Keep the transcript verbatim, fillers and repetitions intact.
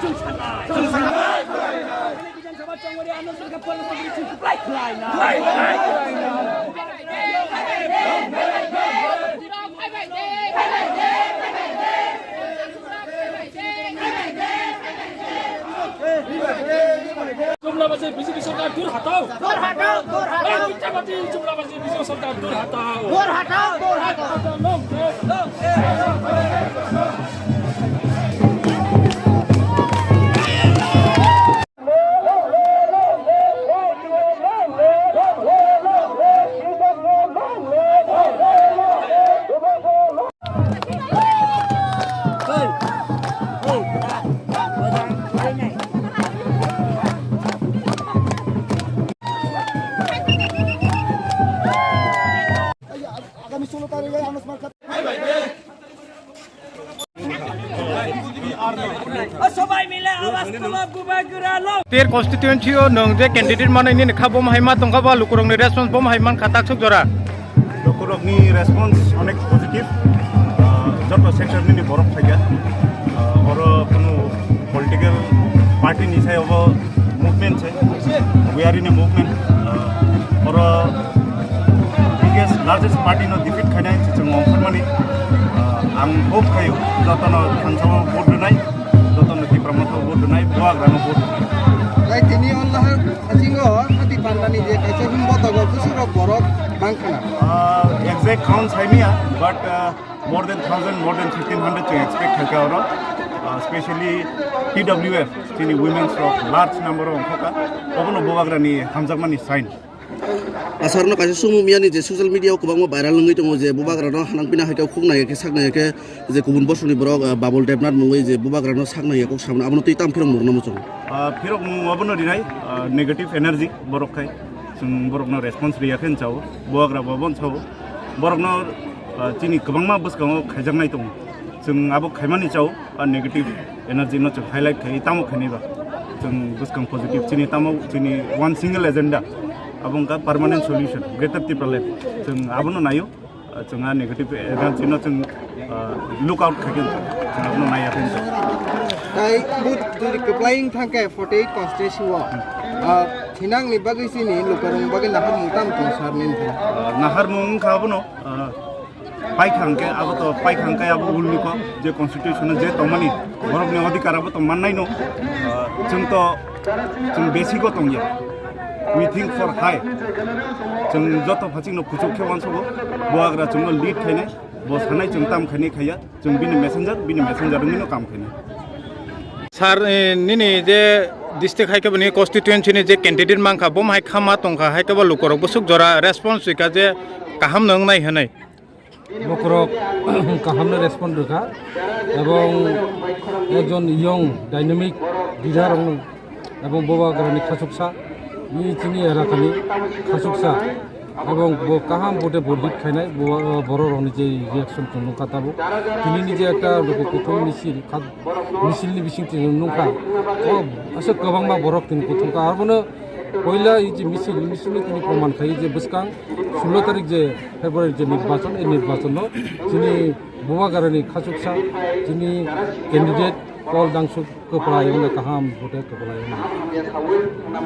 Chumla baje B J P sorkar dur hatao. Dur hatao, dur hatao. Ei, Chumla baje B J P sorkar dur hatao. Dur hatao, dur hatao. Ter constituency o nwng je candidate manwi nini kha, bo hai ma tongkha, ba lukurokni response bo hai mankha taksuk jora? Lukurokni response onek positive. Ah, joto sector nini borok phaikha. Ah, oro kunu political party ni sayo bo movement se, we are in a movement. Ah, oro biggest largest party no defeat khainai se chwng ongkhormani. Ah, ang hope khaio jotono thansao vote rwnai, jotono Tipra Motha vote rwnai, Bubagra no vote rwnai. Tai tini online Hasingo hati pandani je kaisa himbo togo bwswk rok borok bang khna. Ah, exact count saimia, but, ah, more than thousand, more than fifteen hundred chwng expect khaikha oro. Ah, specially T W F, chini women's rok large number o ongkhokha. Obono Bubagrani hamjakmani sign. Asarno kaisa sumung miyani je social media o kwbangma viral wngwi tongo je Bubagrano hanang pina hai khe khuk nai khe sak nai khe je kubun bosongni borok, ah, Babul Debnath mungwi je Bubagrano sak nai khe kok samno abono twi tam phirok murno muchung. Ah, phirok mung obono rinai, ah, negative energy borok khai. Chwng borokno response riya khe chao, Bubagra bo bon chao. Borokno, ah, chini kwbangma bwskango khaijaknai tongo. Chwng abo khaimani chao, ah, negative energy no chwng highlight khai tamo khainai ba. Chwng bwskang positive chini tamo chini one single agenda. Abo wngkha permanent solution, Greater Tipraland. Chwng abono naio. Ah, chwng a negative energy no chwng, ah, look out khaikhe chwng abono naiya khe. Tai bu turi kwplaing thangkhe forty eight constituency o, ah, thinangni bagwi chini lukurokni bagwi naharmung tamo tong sar nini khe? Ah, naharmung wngkha abono, ah, paikha hwnkhe abo to paikha hwnkhe abo ulni kok je constitution o je tongmani borokni odhikar abo to mannaino. Ah, chwng to Chwng basic o tongya. We think for high. Chwng joto phachikno kuchuk khe uansugo. Bubagra chwngno lead khainai. Bo sanai chwng tam khainai khaiya. Chwng bini messenger, bini messenger wngwino kam khainai. Sir, eh, nini je district hai khe bini constituency ni je candidate mankha, bo hai khama tongkha, hai khe bo lukurok bwswk jora response rikha je kaham no wngnai hwnwi. Bokhorok kahamno respond rwkha, ebong ekjon young dynamic leader wng, ebong Bubagrani khachuksa, bini chini elakani khachuksa, ebong bo kaham vote bo lead khainai, bo, bororokni je reaction tong nukha tabuk. Tinini je ekta luku kuthum misil, kha-, misilni bising tini nukha, o aswk kwbangma borok tini kuthumkha, abono Poila i je misil, misil ni tini proman khai je bwskang sullo tarik je February je nirbachon, ei nirbachon no chini Bubagrani khachuksa, chini candidate Paul Dangsuk kwplai wngna kaham vote kwplai wngna.